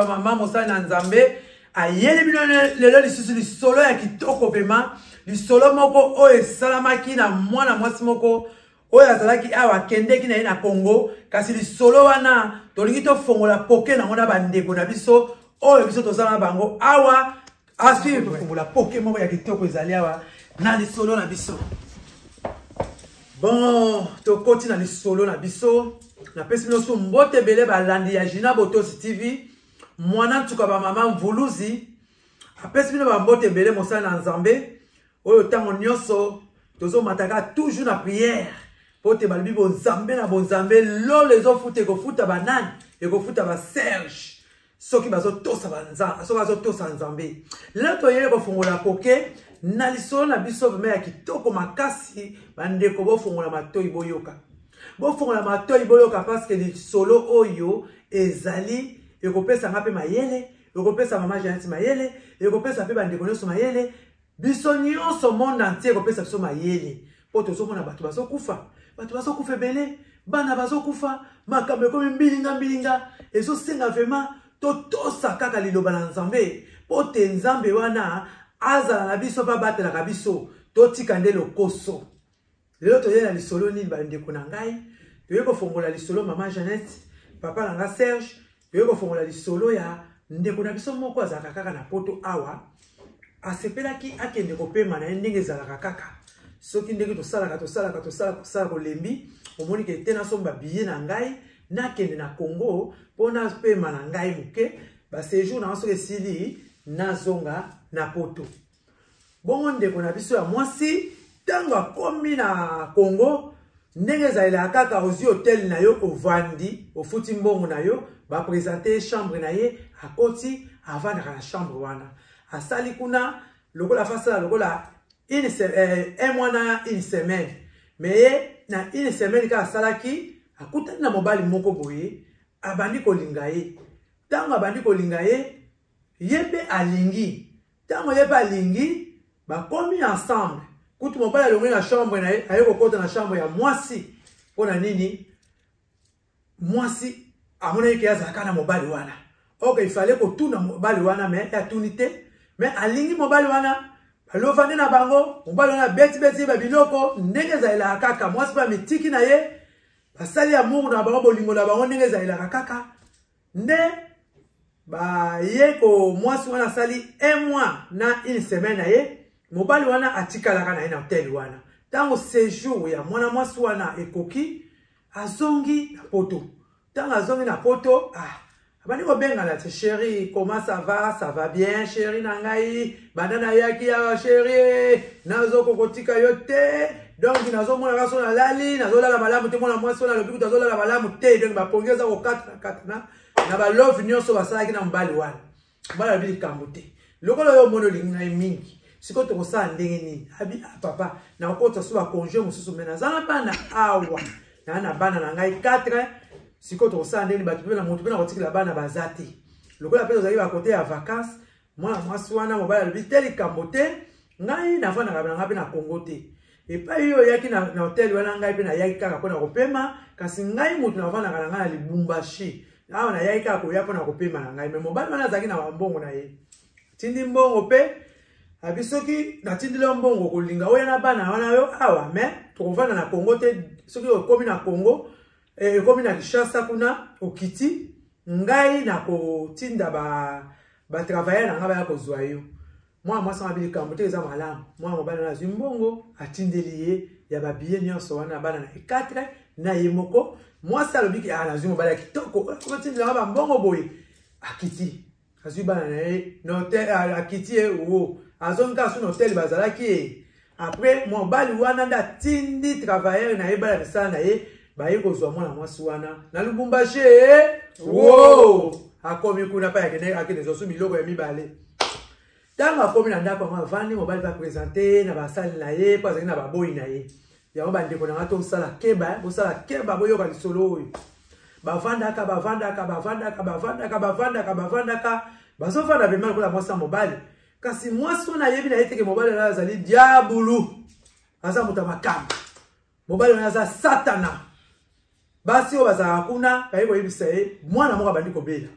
bamama, mosali na Nzambe ayeli bino lelo lisusu lisolo ya kitoko vraiment, lisolo moko oyo esalamaki na mwana mwasi moko oyo azalaki awa, akendeki na ye na Congo. Kasi lisolo wana tolingi tofongola poke nango na bandeko na biso oyo biso toza na bango awa. À suivre, tofongola poke moko ya kitoko ezali awa na lisolo na biso. Bon, tokoti na lisolo na biso. Napesi bino so mbote ebele, balandi ya Gina Botosi TV, mwana ntuka bamama Mvuluzi apesi bino bambote ebele. Mosali na Nzambe oyo ntango nyonso tozomataka toujours na prière, mpo te balobi bonzambe na bonzambe, lolo ezofuta, ekofuta banani? Ekofuta baserge soki bazotosa banzambe, soki bazotosa Nzambe. Lelo toyei kofongola poke na lisolo na biso vraiment ya kitoko makasi. Bandeko, bofongola matoi boyoka, bofongola matoi boyoka, parce que lisolo oyo ezali ekopesa nga mpe mayele, ekopesa mama Janete mayele, ekopesa mpe bandeko nyonso mayele, biso nyonso monde entier ekopesa biso mayele, mpo tozomona bato bazokufa, bato bazokufa ebele, bana bazokufa, makambo ekomi mbilinga mbilinga. Ezosenga vraiment totosa kaka liloba na Nzambe, mpo te Nzambe wana azala na biso mpe abatelaka biso. Totika nde lokoso. Lelo toye na lisolo nini, bandeko na ngai? Toye kofongola lisolo, mama Jeannette, papa na nga Serge, toye kofongola lisolo ya ndeko na biso moko azalaka kaka na Poto awa. Asepelaki akende kopema na ye ndenge ezalaka kaka, soki ndenge tosalaka, tosalaka, tosalaka, tosalaka, olembi, omoni ke te, nasomba billet na ngai, nakende na Congo mpo napema na ngai moke, baséjour na nga soki esili, nazonga na Poto. Bongo ndeko na biso ya mwasi, ntango akomi na Congo, ndenge ezalelaka kaka, ozwi hotel na yo, ovandi, ofuti mbongo na yo, baprésente chambre na ye, akoti, avandaka na chambre wana. Asali kuna lokola fasala lokola un mois na une semaine. Mais ye na une semaine kaka asalaki, akutani na mobali moko boye, abandi kolinga ye. Ntango abandi kolinga ye, ye mpe alingi. Ntango ye mpe alingi, bakomi ensemble. Kutu mobali alongwi na chambre na ye, aye kokɔta na chambre ya mwasi. Mpo na nini? Mwasi amonaki ke azalaka na mobali wana. Ok, il fallait kotuna mobali wana, mais atuni te. Mais alingi mobali wana, balovandi na bango. Mobali wana abetibeti ye babiloko ndenge ezalelaka kaka. Mwasi mpe amitiki na ye, basali amour na bango, bolingo na bango ndenge ezalelaka kaka. Nde baye ko mwasi wana asali un mois na une semaine na ye, mobali wana atikalaka na ye na hotel wana. Ntango séjour ya mwana mwasi wana ekoki, azongi na Poto. Ntango azongi na Poto, ah, abandi kobengana te: "Chéri, comment ça va?" "Ça va bien, chéri na ngai. Banda nayaki awa, chéri, nazokoka kotika yo te. Donc nazomona kaka so nalali, nazolala malamu te." Mwana mwasi wana alobi kutu azolala malamu te. Donc bapongi eza kokatana katana na balove nyonso basalaki na mobali wana. Mobali alobi: "Likambo te, lokola oyo omoni olingi ngai mingi, sikoyo tokosala ndenge nini?" Abi: "Ah, papa, nakokota so bacongé mosusu, mais naza na bana awa, naa na bana na ngai 4. Sikoyo tokosala ndenge bato mpe na moto mpe nakotikela bana baza te, lokola mpe tozali bakote ya vacance." Mwana mwasi wana, mobali alobi: "Te, likambo te, ngai navandaka na ngai mpe na Kongo te. Epai oyo oyaki na hotel wana, ngai mpe nayaki kaka mpona kopema. Kasi ngai moto navandaka na ngai na Libumbashi awa, nayaki kaka koya mpona kopema na ngai." Mais mobali wana azalaki na bambongo na ye, tindi mbongo mpe abi: "Soki natindeli yo mbongo, kolinga oya na bana wana yo awa, mais tokovanda na Kongo te. Soki okomi na Kongo, ekomi na Kinshasa kuna, okiti, ngai nakotinda batravailleur na ngai baya kozwa yo." Mwana mwasi wana abi: "Likambo te, eza malamu." Mwana mobali wana azwi mbongo, atindeli ye ya babillet nyonso wana, bana na ye 4 na ye moko. Mwasi alobi: "Ah, nazwi mobali ya kitoko, otindelanga bambongo boye." Akiti, azwi bana na ye na hotel, akiti ye wo, azongi kaka so na hotel bazalaki ye. Après mobali wana nde atindi travailleur na ye, bana misala na ye, baye kozwa mwana mwasi wana na Lubumbashi. Wo akomi kuna mpe akende zwa so biloko ya mibale. Ntango akomi na ndako yango, avandi, mobali mpe aprésente na basali na ye, mpo azalaki na baboyi na ye yango. Bandeko na nga, tosala keba, bosala keba, boyoka lisolo oyo. Bavandaka, bavandaka, bavandaka, bavandaka, bavandaka, bavandaka, bazovanda vraiment lokola mwasi ya mobali. Kasi mwasi wana ayebi na ye teke mobali wana azali diabulu, aza moto ya makambo, mobali wana aza satana. Basi oyo bazalaka kuna baye koyebisa ye mwana moko abandi kobela.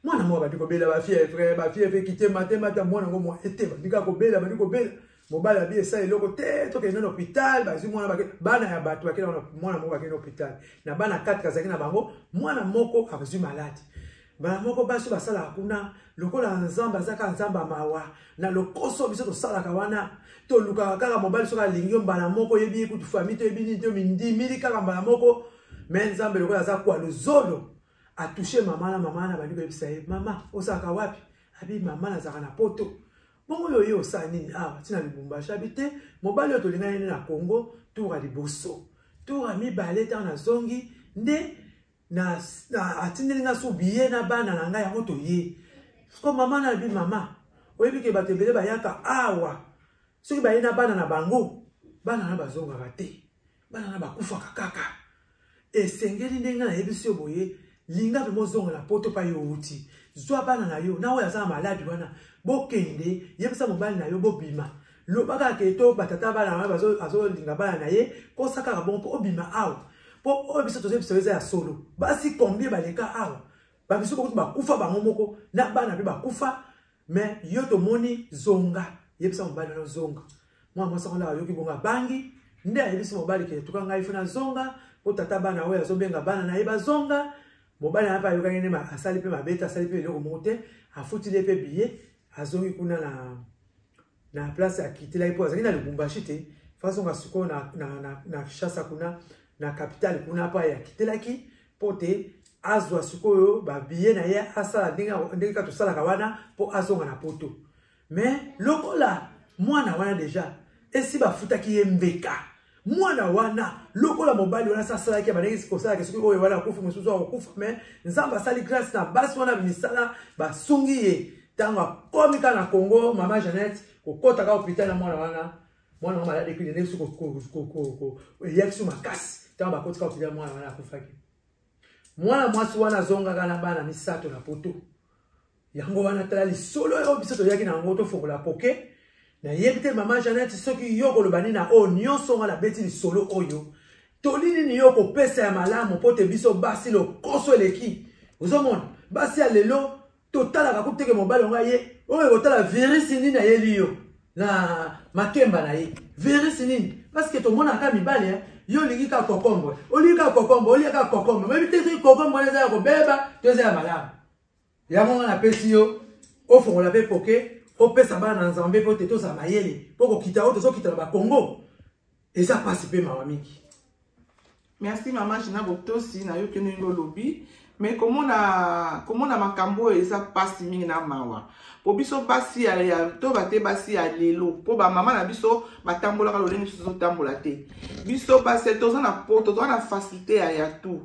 Mwana moko abandi kobela bafièvre, bafièvre ekite mate mata, mwana yango mwa ete bandi kaka kobela, bandi kobela. Mobali abi esala eloko te, tokende na hôpital, bazwi mwana bake, bana ya bato bakende na mwana moko bakende na hôpital. Na bana 4 azalaki na bango, mwana moko azwi maladi. Mbala moko basi basalaka kuna lokola Nzambe aza kaka Nzambe ya mawa na lokoso biso tosalaka wana tolukaka kaka mobali soki alingi yo mbala moko oyebi ye kutu famille to yebi nini to mindimili kaka mbala moko me Nzambe lokola aza kwa luzolo atouche mama na mama na bandi koyebisa ye mama ozalaka wapi abi mama nazalaka na poto bongo oyo ye osala nini awa ntina lubumbashi abi te mobali oyo tolingani nde na congo tour ya liboso tour ya mibale ntango nazongi nde na, na atindeli nga so biye na bana na ngai yango toye siko mama na abi mama oyebi ke bato ebele bayaka awa soki baye na bana na bango bana na bazongaka te bana na bakufaka kaka esengeli ndenge ngai nayebisi yo boye linga mpe mozonga na poto mpa yo outi zwa bana na yo na oyo aza na maladi wana bokende yebisa mobali na yo bobima loba kaka ke to batata bana wana azolinga bana na ye kosa kaka bongo mpo obima awa mpo oyo biso tozoyebisa yo eza ya solo basi combien baleka awa bamisusu kutu bakufa bango moko na bana mpe bakufa me yo tomoni zonga yebisa mobali wana zonga mwana mwasi yango ayoki bongo abangi nde ayebisi mobali ke tuka ngai fo nazonga mpo tata bana oyo azobenga bana na ye bazonga mobali na mpe ayokaki nde asali mpe mabe te asali mpe eloko moko te afutili ye mpe biye azongi kuna na na place akitelaki mpo azalaki na lubumbashi te fo azonga sikoyo na, na, na, na kinshasa kuna na capitale kuna mpo aye akitelaki mpo te azwa sikoyo babiye na ye asala ndenge ndenge kaka tosalaka wana mpo azonga na poto mais lokola mwana wana deja esi bafutaki ye mbeka mwana wana lokola mobali wana asalaki abandaki kosalaka soki oyo wana akufi mosusu akokufa mais nzambe asali grâce na basi wana misala basungi ye ntango akomi kaka na congo mama jeannette kokota kaka hôpital na mwana wana mwana wana maladi ekili ndenge eyaki so makasi ntango bakoti kaka hôpital mwana wana akufaki mwana mwasi wana azongaka na bana misato na poto yango wana tala lisolo oyo biso toyaki na yango tofongola poke nayebi te mama jeannette soki yo koloba nini na oyo nyonso nga nabeti lisolo oyo toli nini yo kopesa ya malamu mpo te biso basi lokoso eleki ozomona basi ya lelo totalaka kutu teke mobali yango aye oyo ekotala virisi nini ayeli yo na makemba na ye virisi nini parceke tomonaka mibali eh, yo olingi kaka kokombre olingi kaka kokombre olingi kaka kokombre oyebi te soki kokombre wana eza ya kobeba to eza ya malamu yango nga napesi yo ofongola mpe poke opesa bana na nzambe mpo te tozala mayele mpo kokita oyo tozokita na bakongo eza mpasi mpe mawa mingi merci mama gina botosi nayoki ndenge olobi me komona komona makambo oyo eza mpasi mingi na mawa mpo biso basi ya, ya to bate basi ya lelo mpo bamama na biso batambolaka lolenge biso tozotambola te biso basi toza na poto toza na facilité ya, ya tout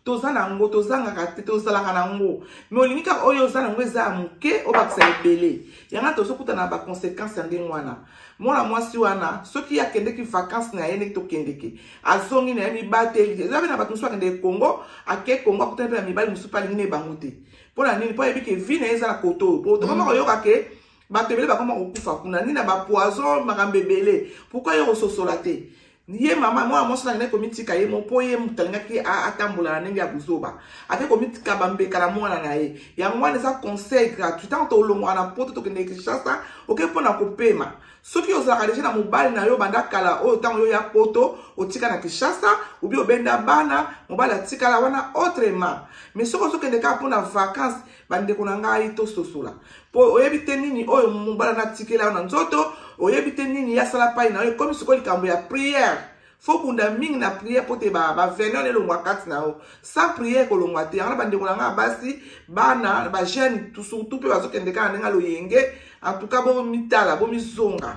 toza na yango tozangaka te tozalaka na yango me olingi kaka oyo oza na yango eza ya moke obakisa ebele yango tozokutana na baconséquence ya ndenge wana mwana mwasi wana soki ye akendeki vacance na ye ndenge tokendeke azongi na ye mibateli eza mpe na bato mosusu akendeke congo ake congo akutani mpe na mibali mosusu mpe alingi na ye bango te mpo na nini mpo ayebi ke vie na ye eza na koto oyo po tokoma koyoka ke bato ebele bakoma kokufa kuna nini na bapoison makambo ebele pourkui ye kososola te ye mama mwana mwasi wana akendaki komitika ye moko mpo ye moto alingaki atambola na ndenge ya buzoba ake komitika bambeka na mwana na ye yango wana eza conseil gratuit ntango tolongwaka na poto tokendeke kinshasa oke mpo na kopema soki ozalaka deja na mobali na yo banda kala oyo ntango yo ya poto otika na kinshasa obi obenda bana mobali atikala wana autrement mais soki ozokende kaka mpo na vacance bandeko na ngai tososola mpo oyebi te nini oyo mobala natikela yo na nzoto oyebi te nini ye asala pai na yo ekomi sikoyo likambo ya priere fo bunda mingi na priere mpo te baveneur elongwa kati na yo sans priere kolongwa te yango na bandeko na ngai basi bana bajeune surtout mpe bazokende kaka ndenge loyenge en tout cas bomitala bomizonga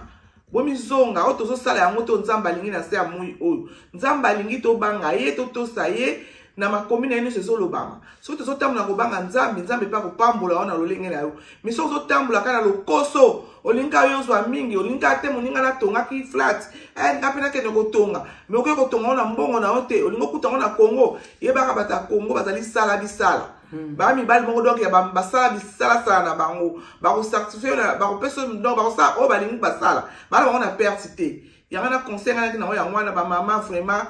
bomizonga oyo tozosala yango to nzambe alingi na se ya moi oyo nzambe alingi tobanga ye totosa ye na makomi na ye nyonso ezolobama soki tozotambola kobanga nzambe nzambe mpe akopambola yo na lolenge na yo mi soki ozotambola kaka na lokoso olingi kaka yo ozwa mingi olingi kaka te moninga natongaki flat eh, nga mpe nakende kotonga me okoki kotonga ngo na mbongo na yo te olingi okuta ngo na congo yebaka bato ya congo bazali sala bisala ba mibali moko donc ya basala bisalasala na bango bakocertifie bakopesa donc bakosala oyo balingi basala bana bango na perte te yango na conseil ngai naki nango yango wana bamama vraiment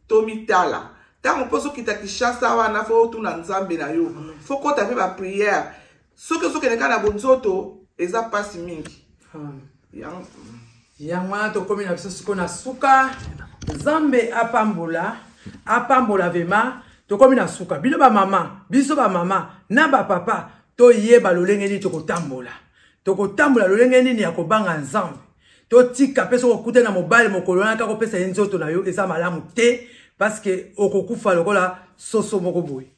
tomitala ntango mpo ozokita kinshasa wana fo otuna nzambe na yo fo kota mpe bapriere. Soki ozokende kaka na bonzoto, eza mpasi mingi. Yango wana tokomi na biso sikoyo na suka. Nzambe apambola, apambola vraiment. Tokomi na suka. Bino bamama, biso bamama na bapapa, toyeba lolenge nini tokotambola, tokotambola lolenge nini ya kobanga Nzambe. Totika mpe soki okutani na mobali mokolo wana kaka kopesa ye nzoto na yo, eza malamu te, parce que okokufa lokola soso moko boye.